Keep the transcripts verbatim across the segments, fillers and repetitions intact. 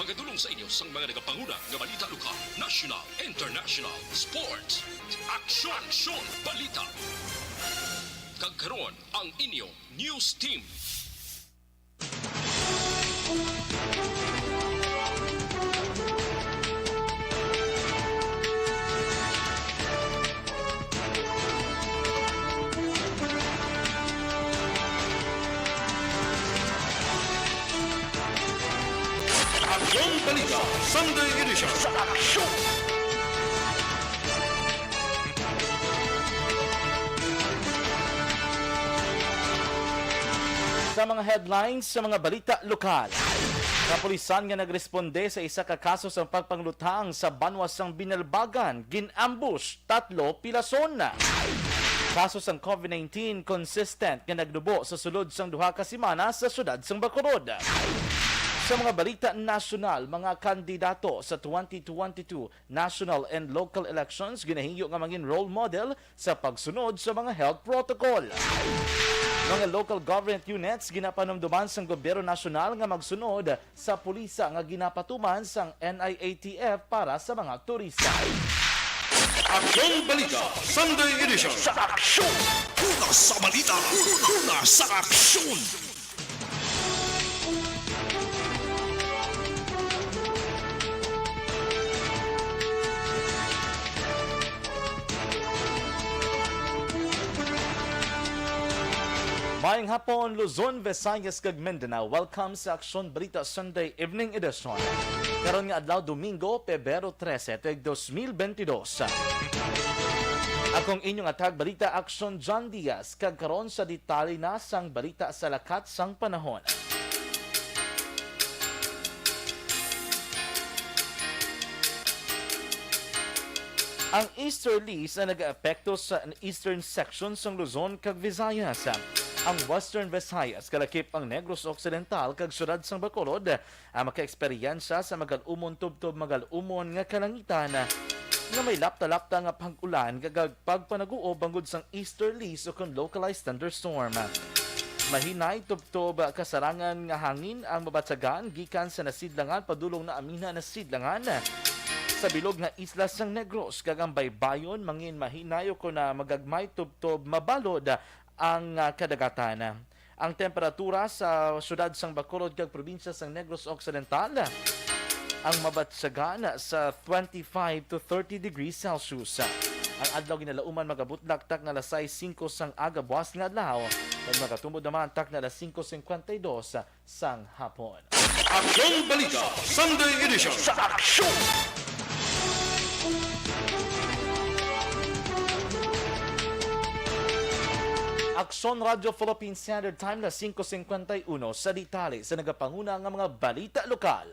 Nagadulong sa inyo sang mga nagapanguna nga balita lokal, national, international, sports, aksyon, aksyon, balita. Kag karon, ang inyo news team. Aksyon Balita Sunday Edition. Sa aksyon! Sa mga headlines sa mga balita lokal, kapulisan nga nagresponde sa isa ka kaso sang pagpanglutang sa banwa sang Binalbagan, gin-ambush tatlo pilason. Kaso sang covid nineteen consistent nga nagnubo sa sulod sang duha ka semana sa siyudad sang Bacolod. Sa mga balita nasyonal, mga kandidato sa twenty twenty-two national and local elections ginahingyo nga mangin role model sa pagsunod sa mga health protocol. Mga local government units ginapanumduman sang gobyerno nasyonal nga magsunod sa pulisa nga ginapatuman sang N I A T F para sa mga turista. Aksyon Balita Sunday Edition. Sa aksyon! Una sa balita, una sa aksyon! Maayong hapon, Luzon, Visayas, kag Mindanao. Welcome sa Aksyon Balita Sunday Evening Edition. Karon nga adlaw, Domingo, Pebrero trese, tuig dos mil bentidós. Akong inyong hatag balita, Aksyon John Diaz, kag karon sa detalye na sang balita sa lakat sang panahon. Ang easterlies ang nagaapekto sa eastern section sang Luzon kag Visayas. Ang Western Visayas, kalakip ang Negros Occidental kag siyudad sang Bacolod, ang makaeksperyensya sa magal-umon tubtob magal-umon nga kalangitan nga may lapta-lapta nga pag-ulan kag pagpanaguob bangod sang easterlies ukon localized thunderstorm. Mahinay tubtob kasarangan nga hangin ang mabatyagan gikan sa nasidlangan padulong na aminha na sidlangan sa bilog nga isla sang Negros, kag ang baybayon mangin mahinay ukon na magagmay tubtob mabalod ang, ah, kadagatan. Ang temperatura sa siyudad sang Bacolod kag probinsya sang Negros Occidental ang mabatyagan sa twenty-five to thirty degrees Celsius. Ang adlaw ginalauman magabutlag takna alas sais singko sang aga buas nga adlaw, kag magatubo naman takna alas singko singkwenta y dos sang hapon. Aksyon Balita Sunday Edition. Sa aksyon! Aksyon Radyo Philippine Standard Time, alas singko singkwenta y uno. Sa detalye sa nagapanguna nga mga balita lokal.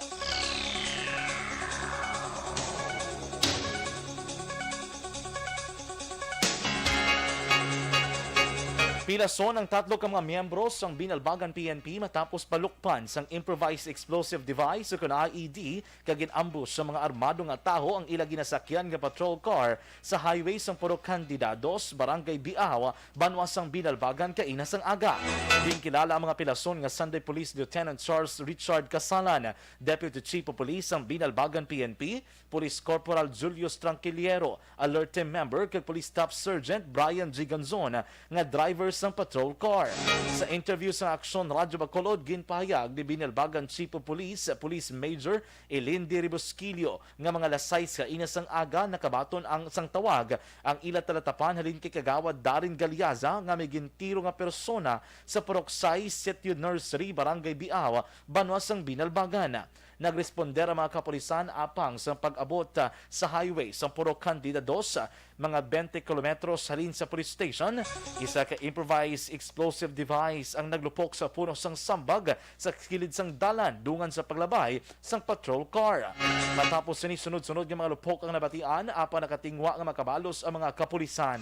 Pilason ang tatlo ka mga miyembro sang Binalbagan P N P matapos palukpan sang improvised explosive device ukon I E D kag gin-ambush sa mga armado nga tawo ang ila ginasakyan nga patrol car sa highway sang Purok Candida dos, Barangay Biao, banwa sang Binalbagan kaina sang aga. Ginkilala ang mga pilason nga Sunday Police Lieutenant Charles Richard Casalan, Deputy Chief of Police sang Binalbagan P N P, Police Corporal Julius Tranquiliero, alert team member, kag Police Staff Sergeant Brian G. Ganzon, nga driver sang patrol car. Sa interview sa Aksyon Radyo Bacolod, ginpahayag ni Binalbagan Chief of Police, Police Major Elin D. Rebusquillo, nga mga alas sais kaina sang aga nakabaton ang sang tawag ang ila talatapan halin kay Kagawad Darin Galiaza nga may gintiro nga persona sa Purok sais Sitio Nursery, Barangay Biao, banwa sang Binalbagan. Nagresponde ang mga kapulisan apang sa pag-abot, ah, sa highway sa Purok Candida dos, ah, mga twenty kilometros halin sa police station. Isa ka improvised explosive device ang naglupok sa puno sang sambag sa kilid sang dalan dungan sa paglabay sang patrol car. Matapos sini, sunod-sunod nga mga lupok ang nabatian, apang nakatingwa nga makabalos ang mga kapulisan.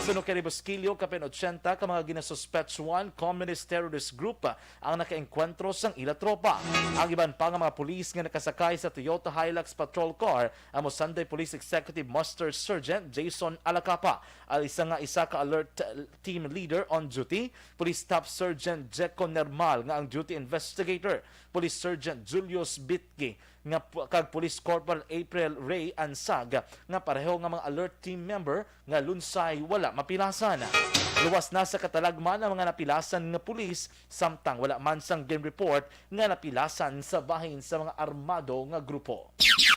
Suno kay Rebusquillo, kapin ochenta ka mga ginasuspetsuhan communist terrorist group ang nakaengkwentro sang ila tropa. Ang iban pa nga mga pulis nga nakasakay sa Toyota Hilux patrol car amo Sunday Police Executive Master Sergeant Jason Alacapa, ang isa nga isa ka alert team leader on duty, Police Staff Sergeant Jeko Nermal nga ang duty investigator, Police Sergeant Julius Bitki nga pu-, kag Police Corporal April Ray Ansag nga pareho nga mga alert team member nga lunsay wala mapilasan. Luwas na sa katalagman ang mga napilasan nga pulis, samtang wala man sang gin-report nga napilasan sa bahin sa mga armado nga grupo.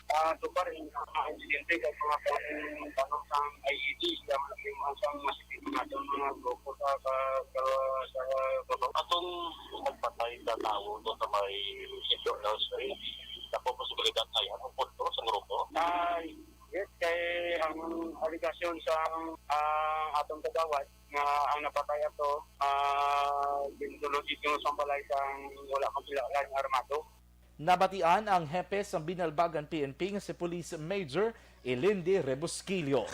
Ah, so far, in, ah, insidente kay mga kan-, kanang sang I E D, kaya mga, ang sang mas mga, mga grupo sa, sa, sa, sa, sa, atong nagpatay sa tawo doon sa may Sitio Nursery. Sa posibilidad ay anong punto sa grupo? Ay, yes, kay ang alegasyon sa, ah, atong kagawad nga ang napatay ato, ah, ginsulod ito sa balay sang wala makilala nga armado. Nabatian ang hepe sa Binalbagan P N P nga si Police Major Ilindi Rebusquillo.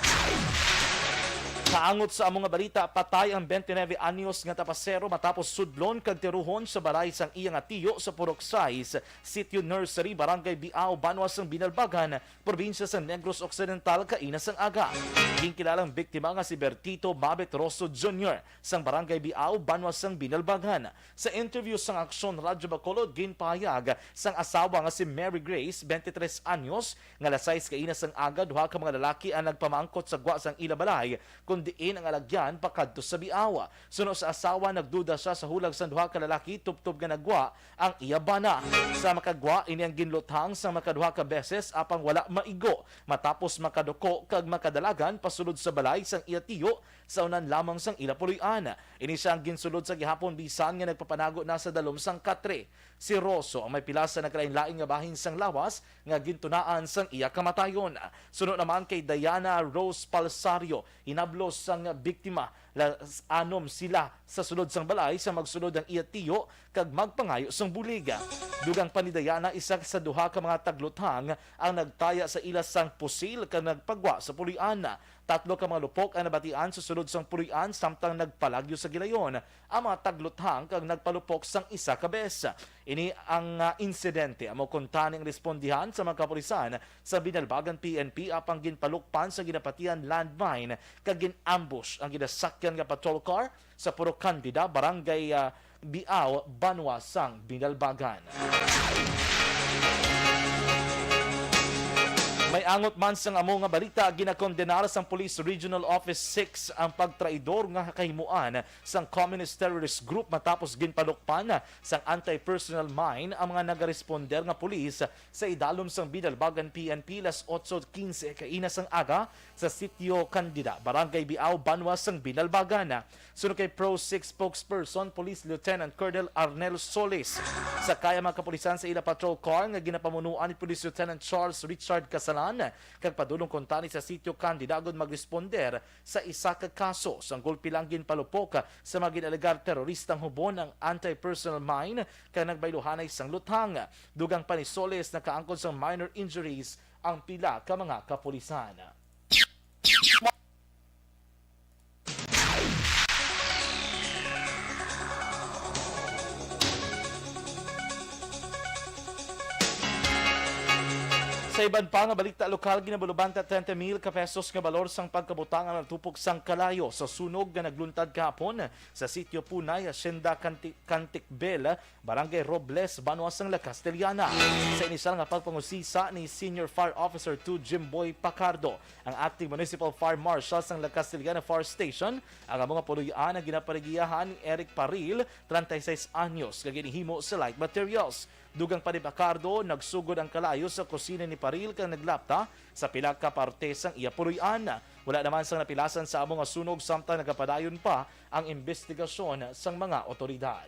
Kaangot sa amo nga balita, patay ang twenty-nine anyos nga tapasero matapos sudlon kag tiruhon sa balay sang iya nga tiyo sa Purok sais, Sitio Nursery, Barangay Biao, Banwa sang Binalbagan, probinsya sang Negros Occidental, kaina sang aga. Ginkilalang biktima nga si Bertito Mabet Rosso Junior sang Barangay Biao, Banwa sang Binalbagan. Sa interview sang Aksyon Radyo Bacolod, ginpahayag sang asawa nga si Mary Grace, twenty-three anyos, nga alas sais kaina sang aga, duha ka mga lalaki ang nagpamangkot sa gwa sang ila balay, kun diin ang alagyan pakadto sa Biao. Suno sa asawa, nagduda sia sa hulag sang duha ka lalaki tubtob nga nagwa ang iya bana. Sa makagwa, ini ang ginluthang sang makaduha ka beses apang wala maigo, matapos makaduko kag makadalagan pasulod sa balay sang iya tiyo sa unan lamang sang ila puloy-an. Ini sia ang ginsulod sa gihapon bisan nga nagpapanago na sa dalom sang katre. Si Rosso ang may pila sa nagkalain-lain nga bahin sang lawas nga gintunaan sang iya kamatayon. Suno naman kay Diana Rose Palsario, hinablos sang biktima, las-, anom sila sa sulod sang balay sa magsulod ang iya tiyo kag magpangayo sang bulig. Dugang pa ni Diana, isa sa duha ka mga tagluthang ang nagtaya sa ila sang pusil kag nagpagwa sa puloy-an. Tatlo ka mga lupok ang nabatian sa sulod sang puloy-an samtang nagpalagyo sa gilayon ang mga tagluthang kag nagpalupok sang isa ka bes. Ini ang, ah, insidente amo kuntani ang respondihan sa mga kapulisan sa Binalbagan P N P apang ginpalukpan sa ginapatihan landmine kag gin-ambush ang ginasakyan nga patrol car sa Purok Candida, Barangay, ah, Biao, Banwa sang Binalbagan. May angot man sang amo nga balita, ginakondenar sang Police Regional Office six ang pagtraidor nga kahimuan sang Communist Terrorist Group matapos ginpalukpan sang anti-personnel mine ang mga nagaresponder nga pulis sa idalom sang Binalbagan P N P las otso quince kaina sang aga sa Sitio Candida, Barangay Biao, Banwa sang Binalbagan. Suno kay Pro six spokesperson Police Lieutenant Colonel Arnel Solis, sakay ang mga kapulisan sa ila patrol car nga ginapamunuan ni Police Lieutenant Charles Richard Casalan kag padulong kuntani sa Sitio Candida agud magresponder sa isa ka kaso. Sang gulpi lang ginpalupok sa mga gin-alegar teroristang hubon ang anti-personnel mine kag nagbayluhanay sang luthang. Dugang pa ni Solis, nakaangkon sang minor injuries ang pila ka mga kapulisan. Sa iban pa nga balita lokal, ginabulubanta trenta mil ka pesos nga balor sang pagkabutang ang natupok sang kalayo sa sunog nga nagluntad kahapon sa Sitio Punay, Hacienda Canti-, Canticbel, Barangay Robles, Banwa sang La Castellana. Sa inisyal nga pagpangusisa ni Senior Fire Officer two Jimboy Pacardo, ang Acting Municipal Fire Marshal sang La Castellana Fire Station, ang amo nga puloy-an ang ginaparigiyahan ni Eric Paril, treinta y seis anyos, nga ginhimo sa light materials. Dugang pa ni Pacardo, nagsugod ang kalayo sa kusina ni Paril kag naglapta sa pila ka parte sang iya puloy-an. Wala naman sang napilasan sa amo nga sunog samtang nagapadayon pa ang imbestigasyon sang mga otoridad.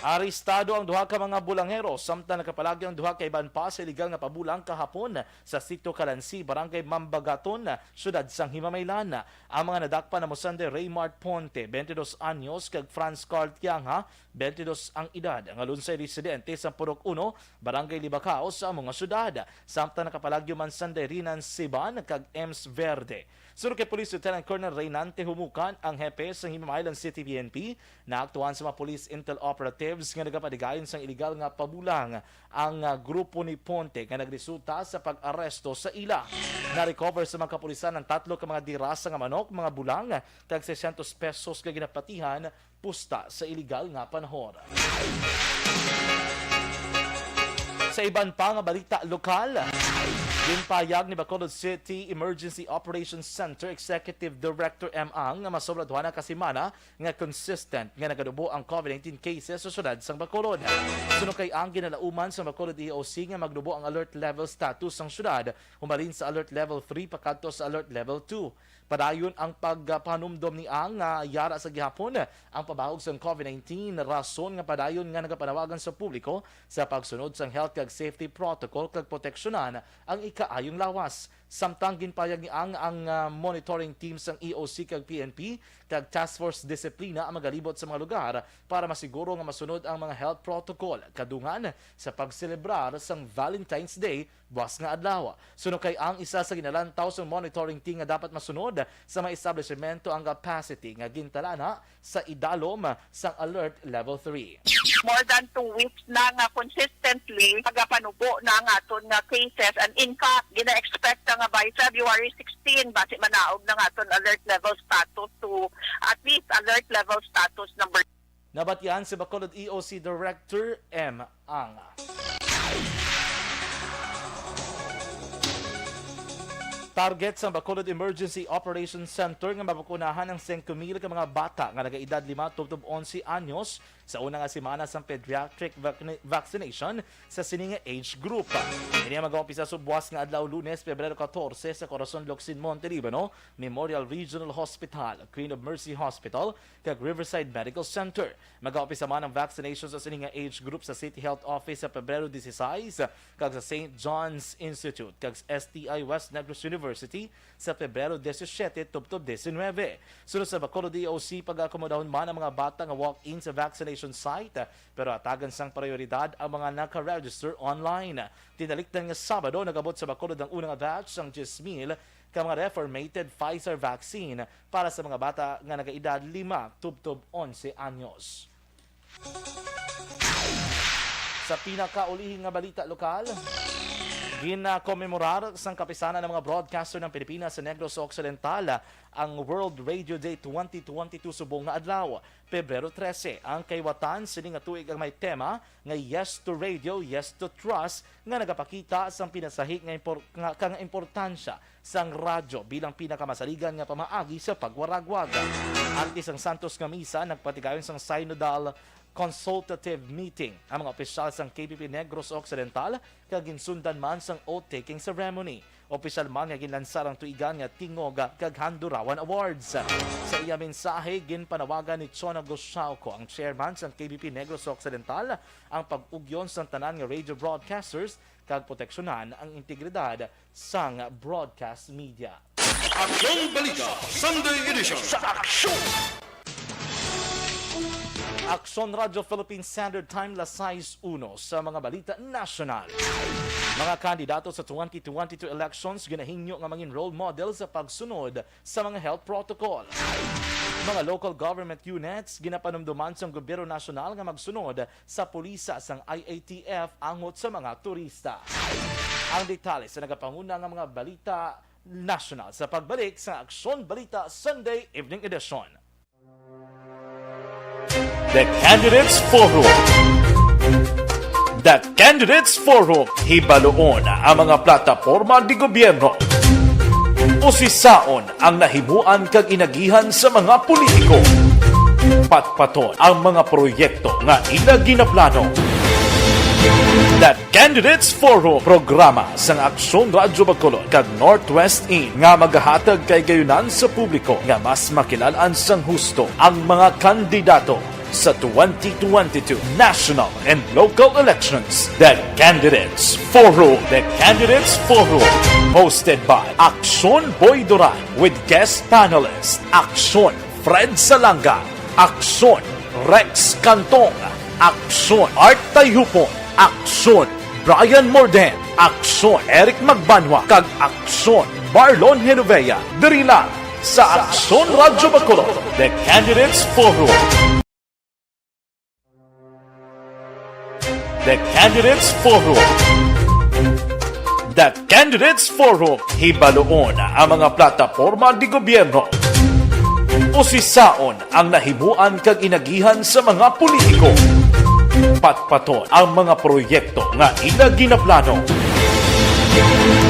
Arestado ang duha ka mga bulangero samtang nakapalagyo ang duha ka iban pa sa iligal nga pabulang kahapon sa Sitio Kalansi, Barangay Mambagaton, siyudad sang Himamaylan. Ang mga nadakpan amo Sunday Raymart Ponte, twenty dos anyos, kag Franz Carl Tiangha, twenty dos ang edad, nga lunsay residente sa Purok Uno, Barangay Libacao, sa amo nga syudad. Samtang nakapalagyo man Sunday Rinan Siban kag Ems Verde. Suno kay Police Lieutenant Colonel Reynante Humukan, ang hepe sa Himamaylan City P N P, naaktuhan sa mga police intel operative nga nagapatigayon sang iligal nga pabulang ang, ah, grupo ni Ponte nga nagresulta sa pag-aresto sa ila. Na-recover sa mga kapulisan ang tatlo ka mga dirasa nga manok, mga bulang, kag seiscientos pesos nga ginapatihan pusta sa iligal nga panahon. Sa iban pa nga balita lokal, ginpahayag ni Bacolod City Emergency Operations Center Executive Director M. Ang nga masobra duha na ka semana nga consistent nga nagadubo ang COVID nineteen cases sa siyudad sang Bacolod. Suno kay Ang, ginalauman sang Bacolod E O C nga magdubo ang alert level status sang siyudad, humalin sa alert level three pakadto sa alert level two. Padayon ang pagpanumdom ni Ang nga yara sa gihapon ang pabahog sang COVID nineteen, rason nga padayon nga nagapanawagan sa publiko sa pagsunod sang health kag safety protocol kag proteksyonan ang ikaayong lawas. Samtang ginpahayag ni Ang, ang, ah, monitoring team sang E O C kag P N P kag Task Force Disiplina ang magalibot sa mga lugar para masiguro nga masunod ang mga health protocol kadungan sa pagselebrar sang Valentine's Day buas nga adlaw. Suno kay Ang, isa sa ginalantaw sang monitoring team nga dapat masunod sa mga establishmento ang capacity nga gintalana sa idalom sang Alert Level three. More than two weeks na nga consistently nagapanubo na ang aton nga cases, and in fact, gina-expect na nga by February sixteen, basi manaog na nga aton alert level status to at least alert level status number. Nabatian si Bacolod E O C Director M. Ang. Target sang Bacolod Emergency Operations Center nga mabakunahan ang singko mil ka mga bata nga nagaedad lima tubtob onse anyos sa una nga semana sang pediatric vac-, vaccination sa sini nga age group. Ini ang mag-umpisa subwas nga adlaw, Lunes, Pebrero katorse, sa Corazon Locsin, Monte Libano Memorial Regional Hospital, Queen of Mercy Hospital, kag Riverside Medical Center. Mag-umpisa man ang vaccination sa sini nga age group sa City Health Office sa Pebrero dieciséis, kag sa Saint John's Institute kag S T I West Negros University sa Pebrero diecisiete tubtob diecinuebe. Sunod sa Bacolod E O C, pag-akomodahon man ang mga bata nga walk-in sa vaccination site, pero hatagan sang prioridad ang mga naka-register online. Tinalikdan nga Sabado, nag-abot sa Bacolod ang una nga batch sang diyes mil ka mga reformated Pfizer vaccine para sa mga bata nga nagaedad lima tubtob onse anyos. Sa pinakaulihi nga balita lokal, ginakomemorar sang Kapisanan ng mga Broadcaster ng Pilipinas sa Negros Occidental ang World Radio Day twenty twenty-two subong nga adlaw, Pebrero trese. Ang kaiwatan sini nga tuig ang may tema nga Yes to Radio, Yes to Trust, nga nagapakita sang pinasahi nga impor-, nga, kang importansya sang radyo bilang pinakamasaligan nga pamaagi sa pagwaragwag. Antes ang Santos nga Misa, nagpatigayon sang Synodal Consultative Meeting ang mga opisyal sang K P P Negros Occidental, kag ginsundan man sang oath-taking ceremony. Opisyal man nga ginlansar ang tuigan nga Tingog kag Handurawan Awards. Sa iya mensahe, ginpanawagan ni Chona Gosiauco, ang chairman sang K P P Negros Occidental, ang pag-ugyon sang tanan nga radio broadcasters kag proteksyonan ang integridad sang broadcast media. Aksyon Balita Sunday Edition. Sa Aksyon! Aksyon Radyo Philippine Standard Time, las sais uno. Sa mga balita nasyonal, mga kandidato sa twenty twenty-two elections ginahingyo nga mangin role model sa pagsunod sa mga health protocol. Mga local government units ginapanumduman sang gobyerno nasyonal nga magsunod sa pulisa sang I A T F angot sa mga turista. Ang detalye sa nagapanguna nga mga balita nasyonal sa pagbalik sa Aksyon Balita Sunday Evening Edition. The Candidates Forum. The Candidates Forum, hibaluon ang mga plataporma di gobyerno. Usisaon ang nahimuan kag inagihan sa mga politiko. Patpaton ang mga proyekto nga ila ginaplano. The Candidates Forum, programa sang Aksyon Radyo Bacolod kag Northwest Inn, nga magahatag kahigayonan sa publiko nga mas makilalan sang husto ang mga kandidato sa twenty twenty-two national and local elections. The Candidates Forum. The Candidates Forum, hosted by Aksyon Boy Duran with guest panelist Aksyon Fred Salanga, Aksyon Rex Cantong, Aksyon Art Tayupon, Aksyon Brian Morden, Aksyon Eric Magbanwa, kag Aksyon Marlon Genovea. Diri lang sa Aksyon Radyo Bacolod, The Candidates Forum. The Candidates Forum. The Candidates Forum, hibaluon ang mga plataporma de gobyerno. Usisaon ang nahimuan kag inagihan sa mga politiko. Patpaton ang mga proyekto nga ila ginaplano.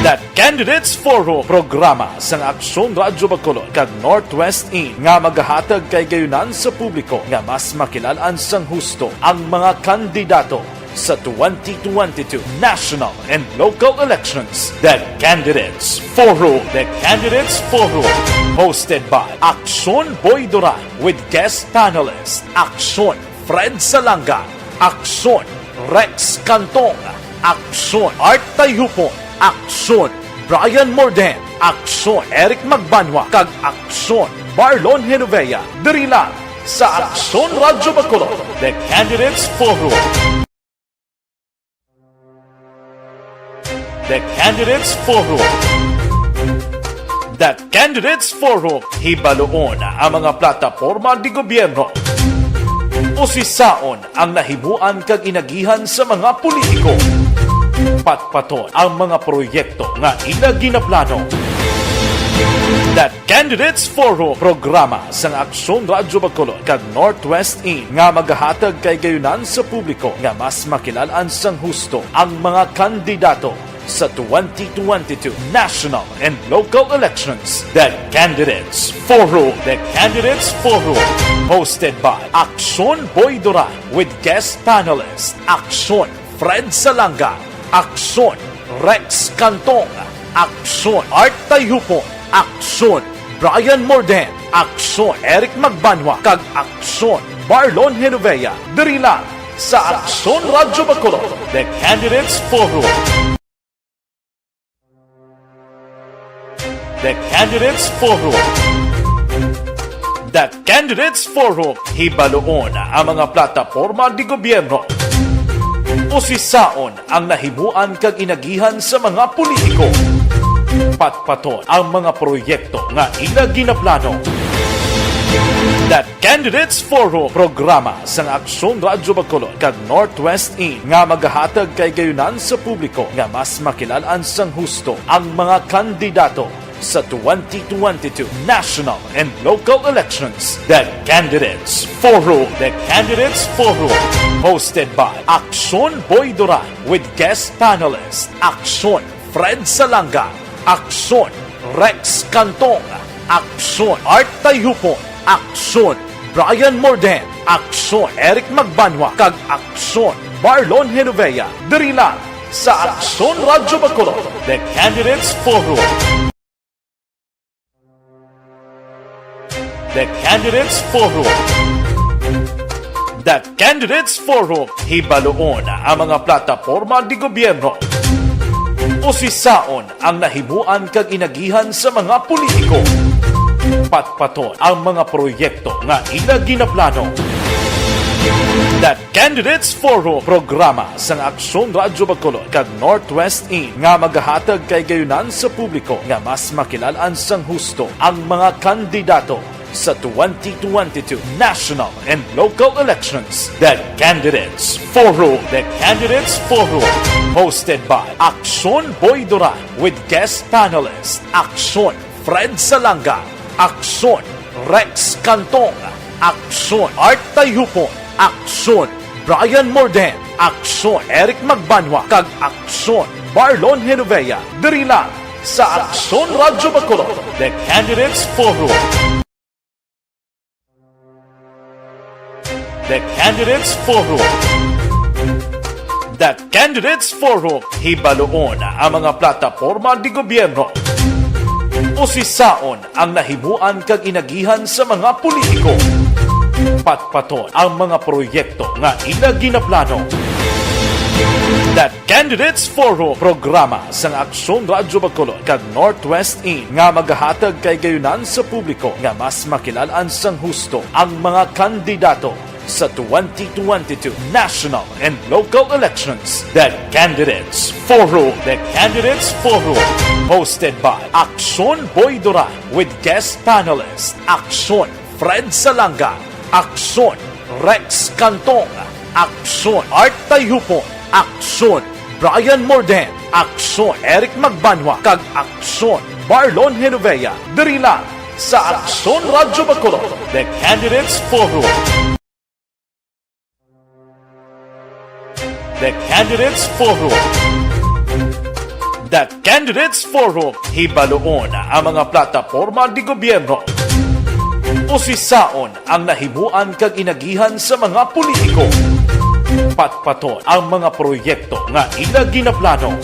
The Candidates Forum, programa sang Aksyon Radyo Bacolod kag Northwest In nga magahatag kay gayunan sa publiko nga mas makilal-an sang husto ang mga kandidato sa twenty twenty-two national and local elections. The Candidates Forum. The Candidates Forum, hosted by Aksyon Boy Duran with guest panelist Aksyon Fred Salanga, Aksyon Rex Cantong, Aksyon Art Tayhupon, Aksyon Brian Morden, Aksyon Eric Magbanwa, kag Aksyon Marlon Genovea, diri lang sa Aksyon Radyo Bacolod. The Candidates Forum. The Candidates Forum. The Candidates Forum, hibaluon ang mga plataporma de gobyerno. Usisaon ang nahimuan kag inagihan sa mga politiko. Patpaton ang mga proyekto nga ila ginaplano. The Candidates Forum, programa sang Aksyon Radyo Bacolod kag Northwest In nga magahatag kay gayunan sa publiko nga mas makilal-an sang husto ang mga kandidato sa twenty twenty-two national and local elections. The Candidates Forum. The Candidates Forum, hosted by Aksyon Boy Duran with guest panelist Aksyon Fred Salanga, Aksyon Rex Cantong, Aksyon Art Tayhupon, Aksyon Brian Morden, Aksyon Eric Magbanwa, kag Aksyon Marlon Genovea, diri lang sa Aksyon Radyo Bacolod. The Candidates Forum. The Candidates Forum. The Candidates Forum, hibaluon ang mga plataporma de gobyerno. Usisaon ang nahimuan kag inagihan sa mga politiko. Patpaton ang mga proyekto nga ila ginaplano. The Candidates Forum, programa sang Aksyon Radyo Bacolod kag Northwest In nga magahatag kay gayunan sa publiko nga mas makilal-an sang husto ang mga kandidato sa twenty twenty-two national and local elections. The Candidates Forum. The Candidates Forum, hosted by Aksyon Boy Duran with guest panelist Aksyon Fred Salanga, Aksyon Rex Cantong, Aksyon Art Tayhupon, Aksyon Brian Morden, Aksyon Eric Magbanwa, kag Aksyon Marlon Genovea, diri lang sa Aksyon Radyo Bacolod. The Candidates Forum. The Candidates Forum. The Candidates Forum, hibaluon ang mga plataporma de gobyerno. Usisaon ang nahimuan kag inagihan sa mga politiko. Patpaton ang mga proyekto nga ila ginaplano. The Candidates Forum, programa sang Aksyon Radyo Bacolod kag Northwest In nga magahatag kay gayunan sa publiko nga mas makilal-an sang husto ang mga kandidato sa twenty twenty-two national and local elections. The Candidates Forum. The Candidates Forum, hosted by Aksyon Boy Duran with guest panelist Aksyon Fred Salanga, Aksyon Rex Cantong, Aksyon Art Tayhupon, Aksyon Brian Morden, Aksyon Eric Magbanwa, kag Aksyon Marlon Genovea, diri lang sa Aksyon Radyo Bacolod. The Candidates Forum. The Candidates Forum. The Candidates Forum, hibaluon ang mga plataporma de gobyerno. Usisaon ang nahimuan kag inagihan sa mga politiko. Patpaton ang mga proyekto nga ila ginaplano. The Candidates Forum, programa sang Aksyon Radyo Bacolod kag Northwest In nga magahatag kay gayunan sa publiko nga mas makilal-an sang husto ang mga kandidato sa twenty twenty-two national and local elections. The Candidates Forum. The Candidates Forum, hosted by Aksyon Boy Duran with guest panelist Aksyon Fred Salanga, Aksyon Rex Cantong, Aksyon Art Tayhupon, Aksyon, Brian Morden. Aksyon, Eric Magbanwa. Kag Aksyon, Barlon Genovea. Diri lang sa Aksyon Radyo Bacolod, The Candidates Forum. The Candidates Forum. The Candidates Forum. Hibaluon ang mga plataporma di gobyerno. Usisaon ang nahimuan kag inagihan sa mga politiko. Patpaton ang mga proyekto nga ila ginaplano.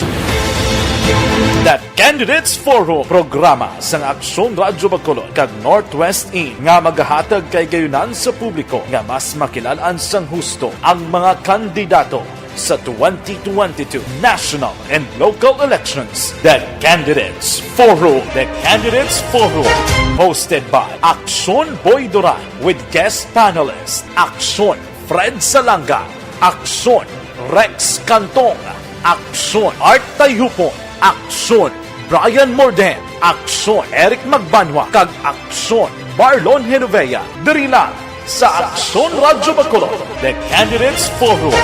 The Candidates Forum, programa sang Aksyon Radyo Bacolod kag Northwest In nga magahatag kay gayunan sa publiko nga mas makilal-an sang husto ang mga kandidato sa twenty twenty-two national and local elections. The Candidates Forum. The Candidates Forum, hosted by Aksyon Boy Duran with guest panelist Aksyon Fred Salanga, Aksyon Rex Cantong, Aksyon Art Tayhupon, Aksyon Brian Morden, Aksyon Eric Magbanwa, kag Aksyon Barlon Genovea. Diri lang sa Aksyon Radyo Bacolod. The Candidates Forum.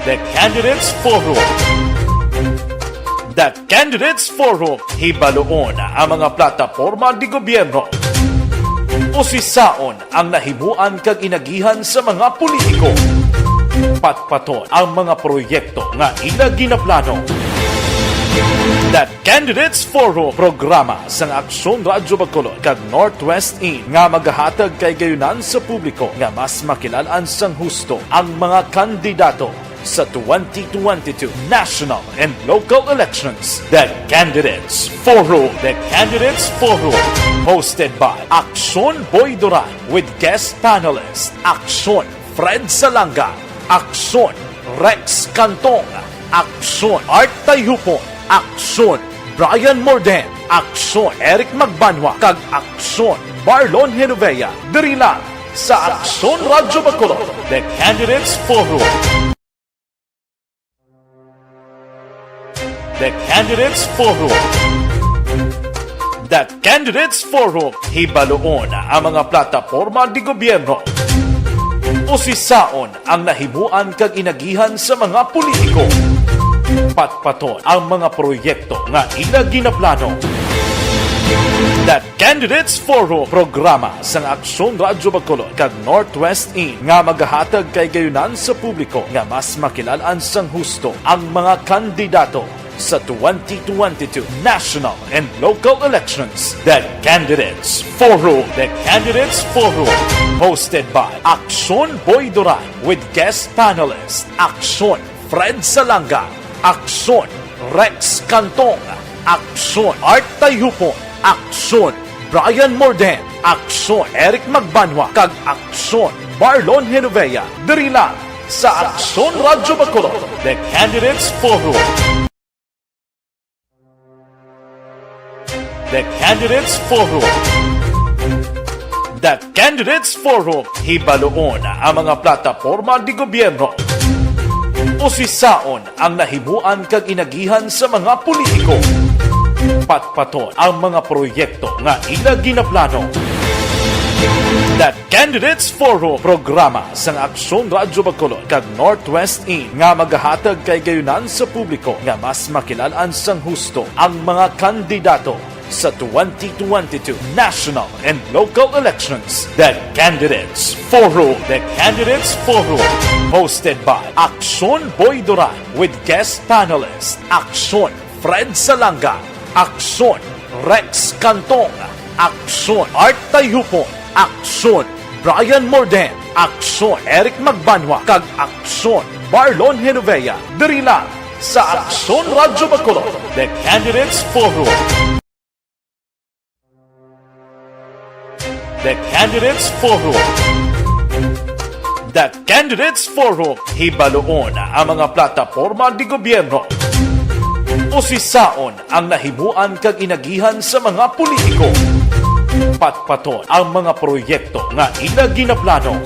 The Candidates Forum. The Candidates Forum. Hibaluon ang mga plataporma di gobyerno. Usisaon ang nahimuan kag inagihan sa mga politiko. Patpaton ang mga proyekto nga ila ginaplano. The Candidates Forum, programa sang Aksyon Radyo Bacolod kag Northwest In nga magahatag kay gayunan sa publiko nga mas makilal-an sang husto ang mga kandidato sa twenty twenty-two national and local elections. The Candidates Forum. The Candidates Forum, hosted by Aksyon Boy Duran with guest panelist Aksyon Fred Salanga, Aksyon Rex Cantong, Aksyon Art Tayhupon, Aksyon Brian Morden, Aksyon Eric Magbanwa, kag Aksyon Barlon Genovea. Diri lang sa Aksyon Radyo Bacolod. The Candidates Forum. The Candidates Forum. The Candidates Forum. Hibaluon ang mga plataporma di gobyerno. Usisaon ang nahimuan kag inagihan sa mga politiko. Patpaton ang mga proyekto nga ila ginaplano. The Candidates Forum, programa sang Aksyon Radyo Bacolod kag Northwest In nga magahatag kay gayunan sa publiko nga mas makilal-an sang husto ang mga kandidato sa twenty twenty-two national and local elections. The Candidates Forum. The Candidates Forum, hosted by Aksyon Boy Duran with guest panelist Aksyon Fred Salanga, Aksyon Rex Cantong, Aksyon Art Tayhupon, Aksyon Brian Morden, Aksyon Eric Magbanwa, kag Aksyon Barlon Genovea. Diri lang sa Aksyon Radyo Bacolod. The Candidates Forum. The Candidates Forum. The Candidates Forum. Hibaluon ang mga plataporma di gobyerno. Usisaon ang nahimuan kag inagihan sa mga politiko. Patpaton ang mga proyekto nga ila ginaplano. The Candidates Forum, programa sang Aksyon Radyo Bacolod kag Northwest In nga magahatag kay gayunan sa publiko nga mas makilal-an sang husto ang mga kandidato sa twenty twenty-two national and local elections. The Candidates Forum. The Candidates Forum, hosted by Aksyon Boy Duran with guest panelist Aksyon Fred Salanga, Aksyon Rex Cantong, Aksyon Art Tayhupon, Aksyon Brian Morden, Aksyon Eric Magbanwa, kag Aksyon Barlon Genovea. Diri lang sa Aksyon Radyo Bacolod. The Candidates Forum. The Candidates Forum. The Candidates Forum. Hibaluon ang mga plataporma di gobyerno. Usisaon ang nahimuan kag inagihan sa mga politiko. Patpaton ang mga proyekto nga ila ginaplano.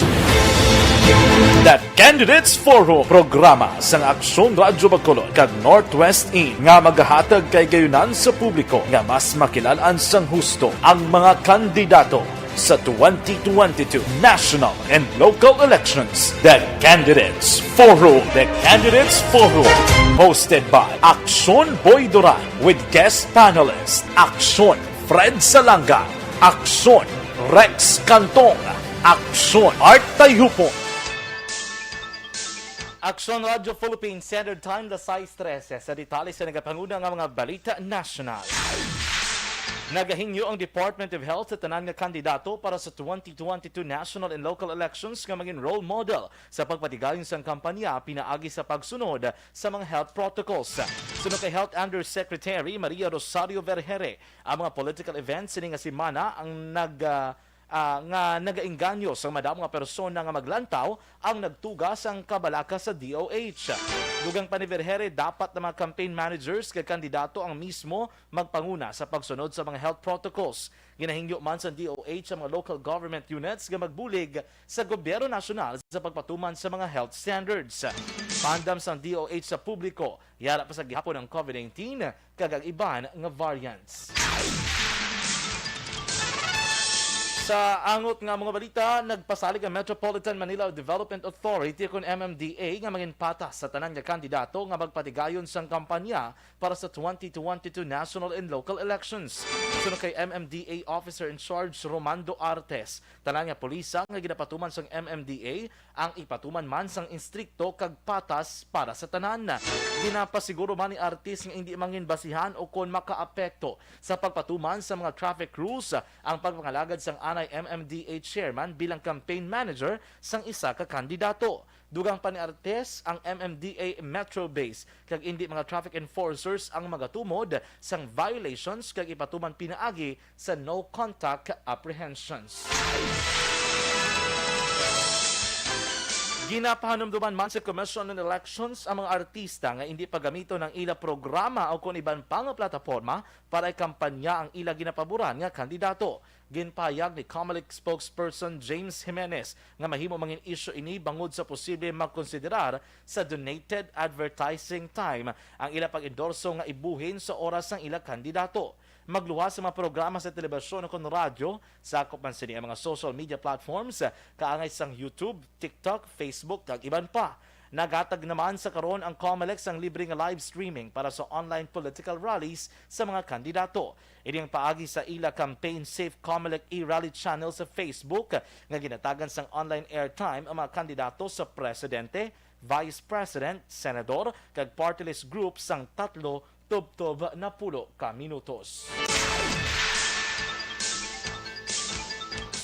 The Candidates Forum, programa sang Aksyon Radyo Bacolod kag Northwest In nga magahatag kay gayunan sa publiko nga mas makilal-an sang husto ang mga kandidato Sa twenty twenty-two national and local elections, the Candidates Forum. The Candidates Forum, hosted by Aksyon Boy Duran with guest panelist Aksyon Fred Salanga, Aksyon Rex Cantong, Aksyon Art Tayhupon. Aksyon Radio Philippines Standard Time, las sais trese. Sa detalye sa nagapanguna nga mga balita nasyonal. Nagahingyo ang Department of Health sa tanan nga kandidato para sa twenty twenty-two national and local elections nga maging role model sa pagpatigayon sang kampanya pinaagi sa pagsunod sa mga health protocols. Suno kay Health Undersecretary Maria Rosario Vergeire, ang mga political events sini nga semana ang nag, ah, ah, nga nagaengganyo sang madamo nga persona nga maglantaw ang nagtuga sang kabalaka sa D O H. Dugang pa ni Vergeire, dapat ang mga campaign managers kag kandidato ang mismo magpanguna sa pagsunod sa mga health protocols. Ginahingyo man sang D O H ang mga local government units nga magbulig sa gobyerno nasyonal sa pagpatuman sa mga health standards. Paandam sang D O H sa publiko, yara pa sa gihapon ang COVID nineteen kag ang iban nga variants. Sa angot nga mga balita, nagpasalig ang Metropolitan Manila Development Authority, kon M M D A, nga mangin patas sa tanan nga kandidato nga magpatigayon sang kampanya para sa twenty twenty-two national and local elections. Suno kay M M D A Officer in Charge Romando Artes, tanan nga pulisa nga ginapatuman sang M M D A ang ipatuman man sang istrikto kag patas para sa tanan. Ginapasiguro man ni Artes nga indi mangin basihan o kon makaapekto sa pagpatuman sa mga traffic rules ang pagpangalagad sang anay M M D A chairman bilang campaign manager sang isa ka kandidato. Dugang pa ni Artes, ang M M D A Metro Base kag indi mga traffic enforcers ang magatumod sang violations kag ipatuman pinaagi sa no-contact apprehensions. Ginapahanumduman man sa Commission on Elections ang mga artista nga indi pagamiton ang ila programa o kon iban pa nga plataporma para ikampanya ang ila ginapaboran nga kandidato. Ginpahayag ni Comelec spokesperson James Jimenez nga mahimo mangin isyu ini bangod sa posible makonsiderar sa donated advertising time ang ila pag-endorso nga ibuhin sa oras sang ila kandidato. Magluwas sa mga programa sa telebisyon o kon radyo, sakop man sini ang mga social media platforms, kaangay sang YouTube, TikTok, Facebook, kag iban pa. Naghatag naman sa karon ang Comelec sang libre nga live streaming para sa online political rallies sa mga kandidato. Ini ang paagi sa ila campaign Safe Comelec e-Rally channel sa Facebook, nga ginatagan sang online airtime ang mga kandidato sa presidente, vice president, senador, kag party list group sang tatlo tubtob napulo ka minutos.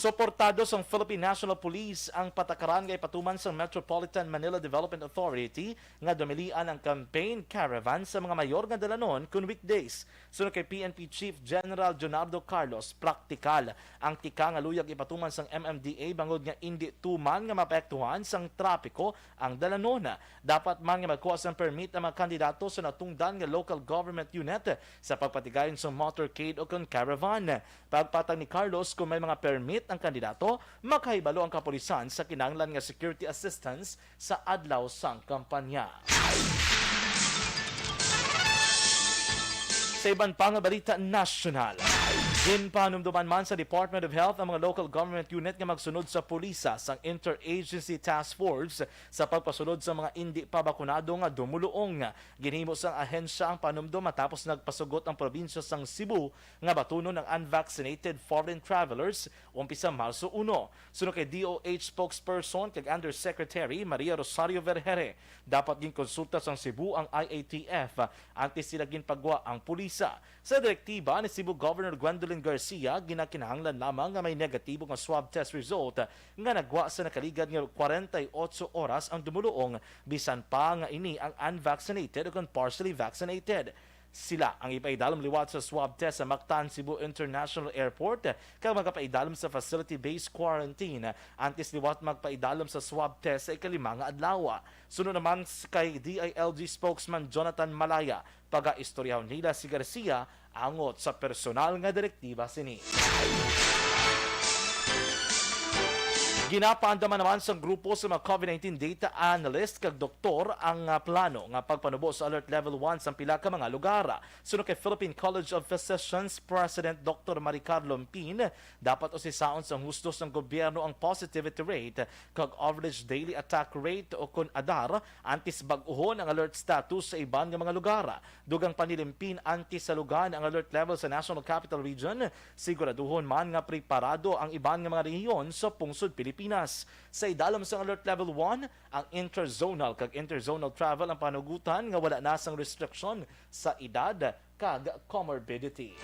Suportado sang Philippine National Police ang patakaran nga ipatuman sang Metropolitan Manila Development Authority nga dumilian ang campaign caravan sa mga mayor nga dalanon kon weekdays. Suno kay P N P Chief General Junardo Carlos, praktikal ang tika nga luyag ipatuman sang M M D A bangod nga indi tuman nga maapektuhan sang trapiko ang dalanon. Dapat man nga magkuha sang permit ang mga kandidato sa natungdan nga local government unit sa pagpatigayon sang motorcade o kon caravan. Pagpatang ni Carlos, kung may mga permit ang kandidato, makahibalo ang kapulisan sa kinahanglan nga security assistance sa adlaw sang kampanya. Sa iban pa nga balita nasyonal, ginpahanumduman man sa Department of Health ang mga local government unit nga magsunod sa pulisa sang Interagency Task Force sa pagpasulod sa mga indi pa bakunado nga dumuluong. Ginhimo sang ahensya ang panumdom matapos nagpasugot ang probinsya sang Cebu nga batunon ang unvaccinated foreign travelers, umpisa Marso uno. Suno kay D O H spokesperson kag Undersecretary Maria Rosario Vergeire, dapat ginkonsulta sang Cebu ang I A T F antes sila ginpagwa ang pulisa. Sa direktiba ni Cebu Governor Gwendolyn Garcia, ginakinahanglan lamang nga may negatibo nga swab test result nga nagwa sa nakaligad nga kwarenta y otso oras ang dumuluong, bisan pa nga ini ang unvaccinated o kon partially vaccinated. Sila ang ipaidalom liwat sa swab test sa Mactan Cebu International Airport kag magapaidalom sa facility-based quarantine antes liwat magpaidalom sa swab test sa ikalima nga adlaw. Suno naman s-, kay D I L G spokesman Jonathan Malaya, pagaistoryahon nila si Garcia angot sa personal nga direktiba sini. Ginapaandaman naman sang grupo sa mga COVID nineteen data analyst kag doktor ang, ah, plano nga pagpanubo sa Alert Level one sang pila ka mga lugar. Suno kay Philippine College of Physicians President Doktor Maricar Lompin, dapat usisaon sang husto sang gobyerno ang positivity rate kag average daily attack rate o kon adar antes bag-uhon ang alert status sa iban nga mga lugar. Dugang pa ni Lompin antes salugan ang alert level sa National Capital Region, siguraduhon man nga preparado ang iban nga mga rehiyon sa pungsod Pilipinas. Sa idalom sang Alert Level one, ang interzonal kag interzonal travel ang panugutan nga wala na sang restriction sa edad kag comorbidity.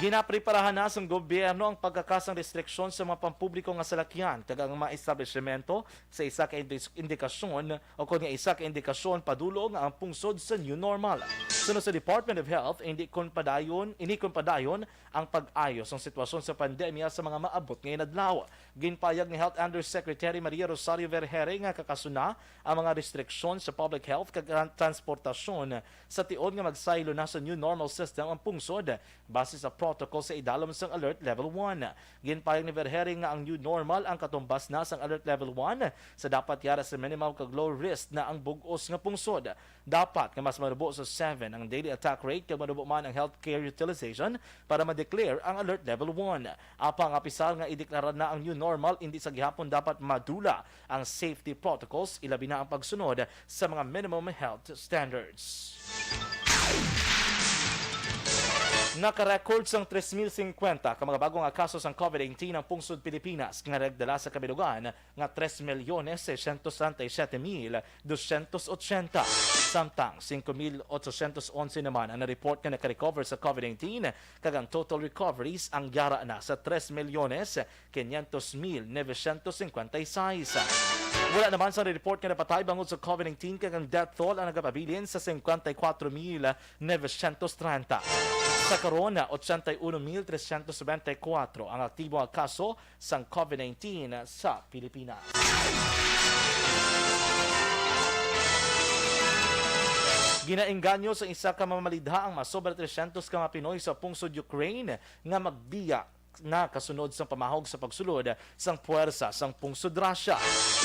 Ginapreparahan na sang gobyerno ang pagkakasang restriksyon sa mga pampubliko nga salakyan kag ang mga establishmento sa isa ka indis-, indikasyon o kon nga isa ka indikasyon padulong nga ang pungsod sa new normal. Suno sa Department of Health, hindi kon padayon, ini kon padayon ang pag-ayo sang sitwasyon sa pandemya sa mga maabot nga inadlaw. Ginpayag ni Health Undersecretary Maria Rosario Vergeire nga kakasuna ang mga restriksyon sa public health kag tran-, transportasyon sa tion nga magsaylo na sa new normal system ang pungsod base sa protocol sa idalom sang Alert Level one. Ginpayag ni Vergeire nga ang new normal ang katumbas na sang Alert Level one, sa dapat yara sa minimal kag low risk na ang bug-os nga pungsod. Dapat nga mas manubo sa seven ang daily attack rate kag manubo man ang healthcare utilization para ma-declare ang Alert Level one. Apang apisar nga ideklara na ang new normal, indi sa gihapon dapat madula ang safety protocols, ilabi na ang pagsunod sa mga minimum health standards. Naka-record sang tres mil singkwenta ka mga bago nga kaso sang COVID nineteen ang pungsod Pilipinas, nga nagdala sa kabilugan nga tres milyones seiscientos treinta y siete mil doscientos ochenta, samtang singko mil ochocientos onse naman ang na-report nga naka-recover sa COVID nineteen, kag ang total recoveries ang yara na sa tres milyones quinientos mil novecientos cincuenta y seis. Wala naman sang report nga napatay bangod sa COVID nineteen, kag ang death toll ang nagapabilin sa cincuenta y cuatro mil novecientos treinta. Sa karon, ochenta y uno mil trescientos bente y cuatro ang aktibo nga kaso sang COVID nineteen sa Pilipinas. Ginaengganyo sa isa ka mamalidha ang masobra trescientos ka mga Pinoy sa pungsod Ukraine nga magbiya na kasunod sang pamahog sa pagsulod sang puwersa sang pungsod Russia.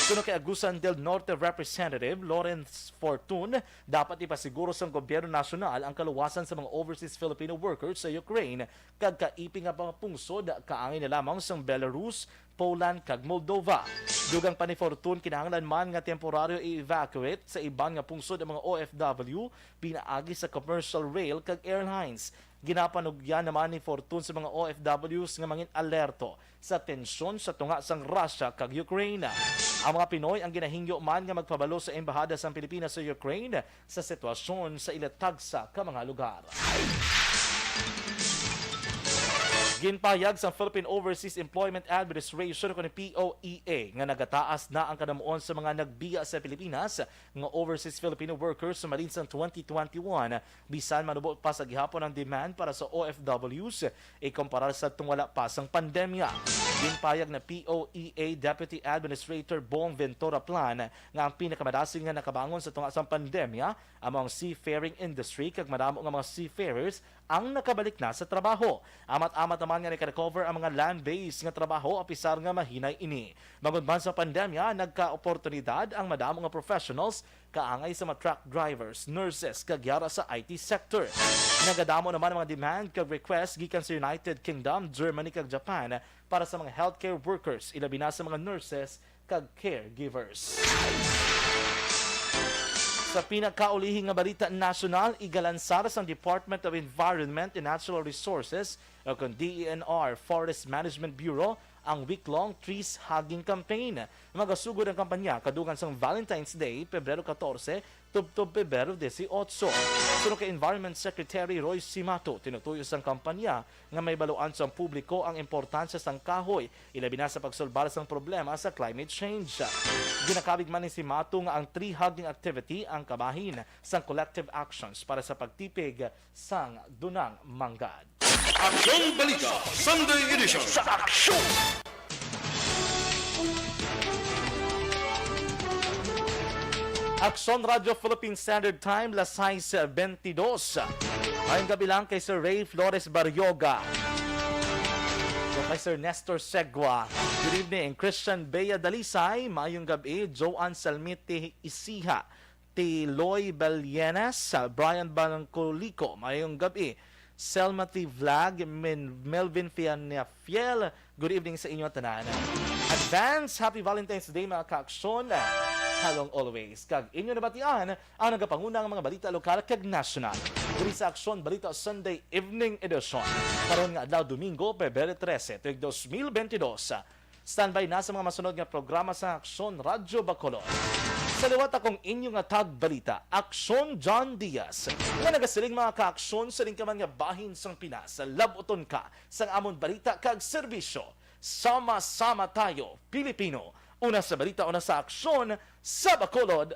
Suno kay Agusan del Norte Representative Lawrence Fortun, dapat ipasiguro sang gobyerno nasyonal ang kaluwasan sa mga overseas Filipino workers sa Ukraine kag kaiping nga mga pungsod kaangay na lamang sang Belarus, Poland, kag Moldova. Dugang pa ni Fortun, kinahanglan man nga temporaryo i-evacuate sa iban nga pungsod ang mga O F W pinaagi sa commercial rail kag airlines. Ginapanugyan naman ni Fortun sa mga O F Ws nga mangin alerto sa tensyon sa tunga sang Russia kag Ukraine. Ang mga Pinoy ang ginahingyo man nga magpabalo sa Embahada sang Pilipinas sa Ukraine sa sitwasyon sa ila tagsa ka mga lugar. Ginpahayag sang Philippine Overseas Employment Administration, kuno P O E A, nga nagataas na ang kadamuon sa mga nagbiya sa Pilipinas nga overseas Filipino workers sumalin sang twenty twenty-one, bisan manubo pa sa gihapon ang demand para sa O F Ws ikumparar sa tong wala pa sang pandemya. Ginpahayag ni P O E A Deputy Administrator Bong Ventura Plan nga ang pinakamadasig nga nakabangon sa tunga sang pandemya amo ang seafaring industry, kag madamo nga mga seafarers ang nakabalik na sa trabaho. Amat-amat naman nga naka-recover ang mga land-based nga trabaho, apisar nga mahinay ini. Bangod man sa pandemya, nagka-oportunidad ang madamo nga professionals kaangay sa mga truck drivers, nurses, kag yara sa I T sector. Nagadamo naman ang mga demand kag request gikan sa United Kingdom, Germany, kag Japan para sa mga healthcare workers, ilabi na sa mga nurses kag caregivers. Sa pinakaulihi nga balita nasyonal, igalansar sang Department of Environment and Natural Resources o kon D E N R Forest Management Bureau ang week-long trees hugging campaign. Magasugod ang kampanya kadugang sang Valentine's Day, Pebrero catorce, tubtob Pebrero dieciocho. Suno kay Environment Secretary Roy Simato, tinutuyo sang kampanya nga mahibaluan sang publiko ang importansya sang kahoy, ilabi na sa pagsulbar sang problema sa climate change. Ginakabig man ni Simato nga ang tree hugging activity ang kabahin sang collective actions para sa pagtipig sang dunang manggad. Aksyon Balita Sunday Edition. Sa aksyon! Aksyon Radyo Philippine Standard Time, las sais bentidós. Mayong gabi lang kay Sir Ray Flores Barrioga. Kay Sir Nestor Segua, good evening. Christian Bea Dalisay, maayong gabi. Joan Salmite Isiha, Tiloy Belyenes, Brian Balangkolico, maayong gabi. Selma T Vlog, Min- Melvin Fianafiel, good evening sa inyo tanan. Advance Happy Valentine's Day, mga kaaksyon. Halong always. Kag inyo nabatian ang nagapanguna nga mga balita lokal kag nasyonal diri sa Aksyon Balita Sunday Evening Edition. Karon nga adlaw, Domingo, Pebrero trese, tuig dos mil bentidós. Standby na sa mga masunod nga programa sa Aksyon Radyo Bacolod. Sa liwat, akong inyo nga tagbalita, Aksyon John Diaz, nga nagasiling, mga kaaksyon, sa lingkaman nga bahin sang Pinas, labuton ka sang amon balita kag serbisyo. Sama-sama tayo, Pilipino. Una sa balita, una sa aksyon, sa Bacolod,